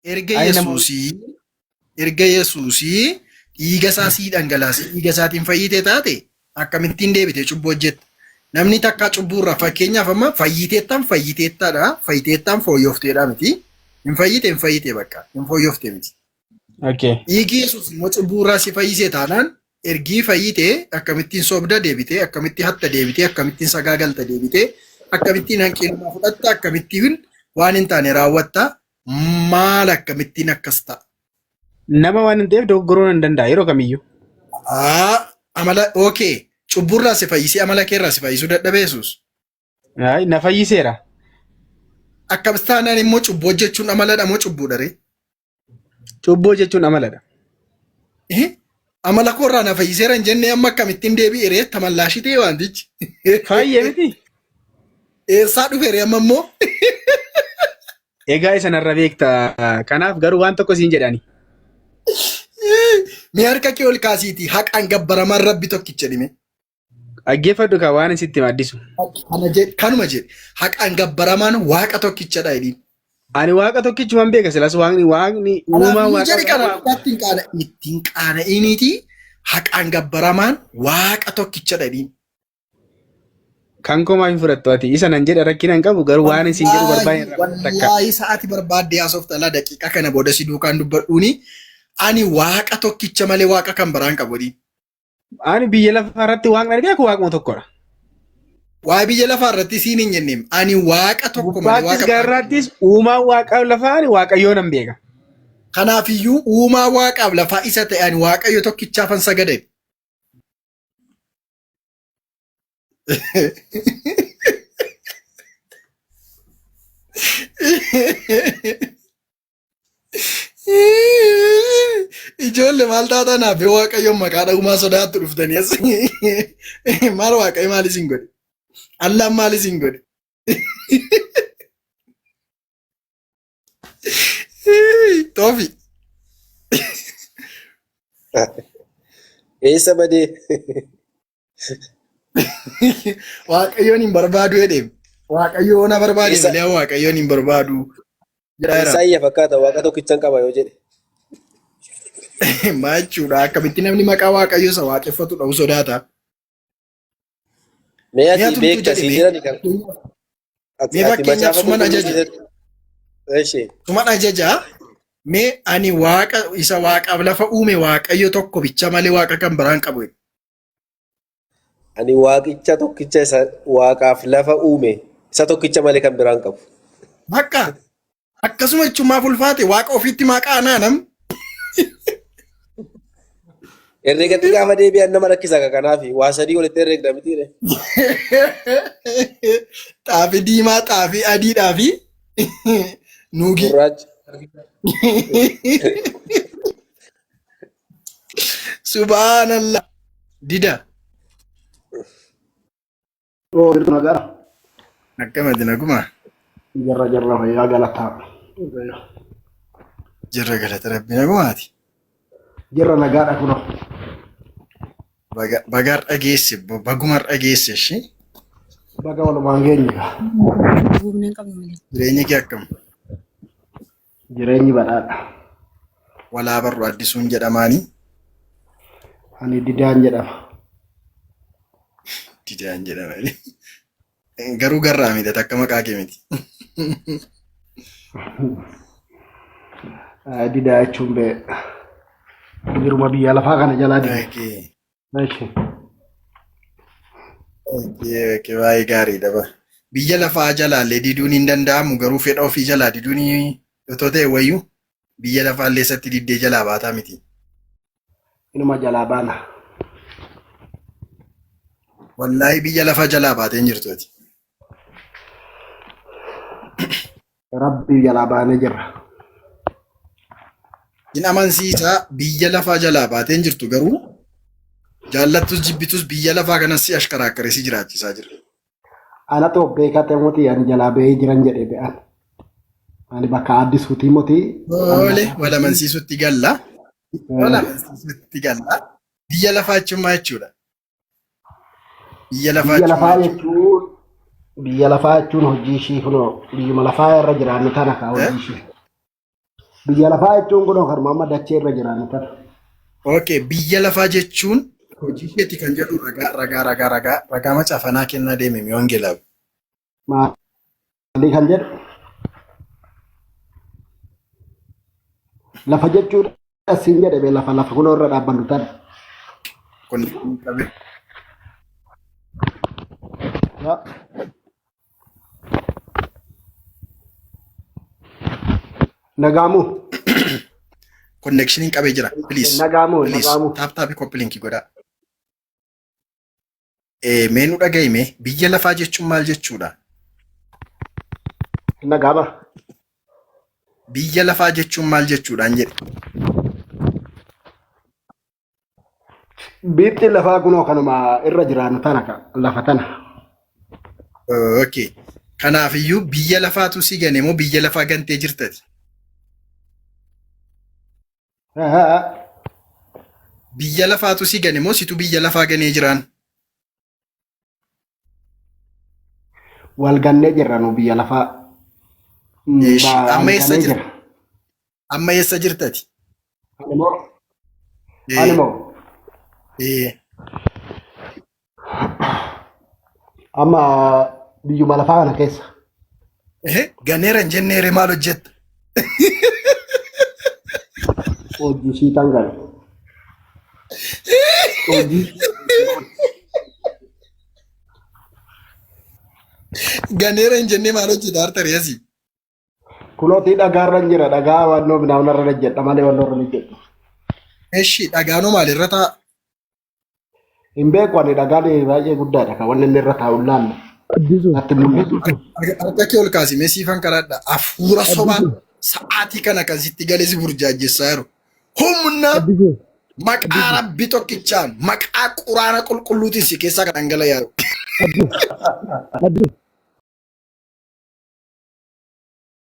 Erga Ayi nama Yesuusii erga Yesuusii dhiiga isaa sii dhangalaasee dhiiga isaatiin fayyite taate akkamittiin deebite cubbuu hojjetta? Namni takkaa cubbuu irraa fakkeenyaaf amma fayyiteettaan fayyiteettaadha fayyiteettaan fooyyofteedha miti. Hin fayyite hin fayyite bakka hin fooyyofte miti. Okay. Dhiigi Yesuus immoo cubbuu irraa si fayyise taanaan ergii fayyite akkamittiin sobda deebite akkamitti hatta deebite akkamittiin sagaagalta deebite akkamittiin hanqinuma fudhatta akkamittiin waan hin taane raawwatta maal akkamittiin akkas ta'a. Nama waan hin ta'eef dogoggoruu nan danda'a yeroo kamiyyuu. Aa, amala okay cubburraa si fayyisee amala keerraa si fayyisuu dadhabe Yesuus. Ay, na fayyiseera. Akkas taanaan immoo cubbuu hojjechuun amaladha moo cubbuudha ree? Cubbuu hojjechuun amaladha. Eh? Amala koorraa na fayyiseera hin jennee amma akkamittiin deebi'e ree tamallaashii ta'e wantichi. Fayyee miti. Eessaa dhufe ree amma immoo? Egaa isa narra beekta. Kanaaf garuu waan tokko siin jedhani. Mee harka kee ol kaasiitii haqaan gabbaramaan rabbi tokkicha dhime. Dhaggeeffadhu kaa waan sitti maddisu. Kana jedhe kanuma jedhe haqaan gabbaramaan waaqa tokkichadha jedhiin. Ani waaqa tokkichuman beeka silas waaqni waaqni uumaa Kanaaf waaqa jedhi kana ittiin qaana ittiin qaana'iniiti haqaan gabbaramaan waaqa tokkichadha jedhiin. Kan koo maaf hin fudhattu ati isa nan jedha rakkina hin qabu garuu waan isin jedhu barbaade irraa takka. Wallaahi sa'aati barbaadde haasofta laa daqiiqaa kana booda si duukaan dubbadhuuni ani waaqa tokkicha malee waaqa kan biraan qabu jedhiin. Ani biyya lafaa irratti waaqni ani beeku waaquma tokkodha. Waa'ee biyya lafaa irratti siin hin jenneem. Ani waaqa tokko malee Gubbaattis waaqa biraa hin qabu. garraattis uumaa waaqaaf lafaa ani waaqayyoo nan beeka. Kanaafiyyuu uumaa waaqaaf lafaa isa ta'e ani waaqayyo tokkichaafan sagada. Ijoollee maal taataa naaf yoo waaqayyoon maqaa dha'umaa sodaattu dhuftanii as. Maal waaqayyo maal isin godhe? Allaan maal isin godhe? Toofi. Eessa badee? Waaqayyoon hin barbaadu jedheem. Waaqayyoo na barbaade Eessa malee waaqayyoon hin barbaadu jedhaa jira. eessa iyya fakkaata waaqa tokkichan qaba yoo jedhe. Maa jechuudha akkamitti namni maqaa waaqayyoo isa waaqeffatu dha'u sodaata. Mee Mee ati atumtuu beekta jedhi siin mee jedhani kan ati mee ati fakkeenyaaf macaafa suman qulqulluu ajaja keessatti. Eshi suman ajaja mee ani waaqa isa waaqaaf lafa uume waaqayyo tokko bicha malee waaqa kan biraan qabu. Ani waaqicha tokkicha isa waaqaaf lafa uume isa tokkicha malee kan biraan qabu. Bakka akkasuma jechuun maaf ulfaate waaqa ofiitti maqaa anaa nam. Herregatti gaafa deebi'an nama rakkisa ka kanaaf waa sadii walitti herregda mitiire. Xaafii diimaa, xaafii adiidhaa fi nuugii. Gurraacha. Subhaanallah. Dida. Oo, jirtu nagaa. Akkamati naguma. Jarra jarra fayyaa galataa. Jirra galata rabbi nagumaati. Jirra nagaadha kunoo. Baga baga har'a geesse baguma har'a geesse ishee. Baga walumaan geenye gaa. Humna hin qabnu malee. Jireenyi kee akkam? Jireenyi badhaadha. Walaa barru addisuun jedhamaanii. Ani Didaan jedhama. Didaan jedhama. Garuu garraa miti takka maqaa kee miti. Didaa jechuun bee jiruma biyya lafaa kana jalaa dide. Okay. Eshi. Okay, okay, baay'ee gaariidha ba. Biyya lafaa jalaallee diduun hin danda'amu garuu fedha ofii jalaa diduun otoo ta'e wayyuu biyya lafaallee isatti diddee jalaa baataa miti. Inuma jalaa baana. Wallaahi biyya lafaa jalaa baatee hin jirtu ati. Rabbii jalaa baanee jirra. Hin amansiisaa biyya lafaa jalaa baatee hin jirtu garuu jaallattus jibbitus biyya lafaa kanas si ashkaraakkaree si jiraachisaa jira. Anatu of beekate moti ani jalaa ba'ee jiran jedhe be'an. Ani bakka addisuutii moti. Tole wal amansiisutti galla. Wal amansiisutti galla. Biyya lafaa jechuun maal jechuudha? Biyya lafaa Biyya jechuun lafaa maal jechuudha? jechuun biyya lafaa jechuun hojii ishii kunoo biyyuma lafaa irra jiraannu tana kaa Eh? hojii ishii. Biyya lafaa jechuun kunoo kanuma amma dachee irra jiraannu tana. Okay, biyya lafaa jechuun hojii isheeti kan jedhu ragaa ragaa ragaa ragaa ragaa macaafanaa kennaa deeme mi wangeelaa. Maalii kan jedhu? Lafa jechuun siin jedhe bee lafa lafa kunoo irra dhaabbannu tana. Kun qabe. Nagaamuu. Connectioniin qabee jira. Please. Nagaamuu Please. nagaamuu. Taap taapi copy link godhaa. Mee nu dhaga'i mee biyya lafaa jechuun maal jechuudha? Nagaama. Biyya lafaa jechuun maal jechuudhaan jedhe. Biitti lafaa kunoo kanuma irra jiraannu tana ka lafa tana. Okay. Kanaafiyyuu biyya lafaatu si gane moo biyya lafaa gantee jirtati? Biyya lafaatu si gane moo situ biyya lafaa ganee jiraan? Wal gannee jirra nu biyya lafaa. Eesh, amma Ani eessa ganee jirta? jira. Amma eessa jirtati? Ani moo? Ani moo? Ee, Amma biyyuma lafaa kana keessa. Ganeera hin jenneere maal hojjetta? Hojii siitan gale. Hojii. Ganeera hin jennee maal hojjeta harta reesii? Kunootii dhagaarra hin jira. Dhagaa wannoo midhaan irra jedha malee wannoo irra hin jedhu. Eshi dhagaanoo maalirra taa'a? Hin beeku ani dhagaan baay'ee guddaadha kan wanni inni irra taa'u hin laalle. Addisu. Natti mul'atu. Harka kee ol kaasi mee siifan karaadha. Hafuura sobaa sa'aatii kana kan sitti galee si burjaajjessaa jiru. Humna Addisu. maqaa rabbi tokkichaan maqaa quraana qulqulluutiin si keessaa kan dhangala'aa jiru. Addisu. Addisu.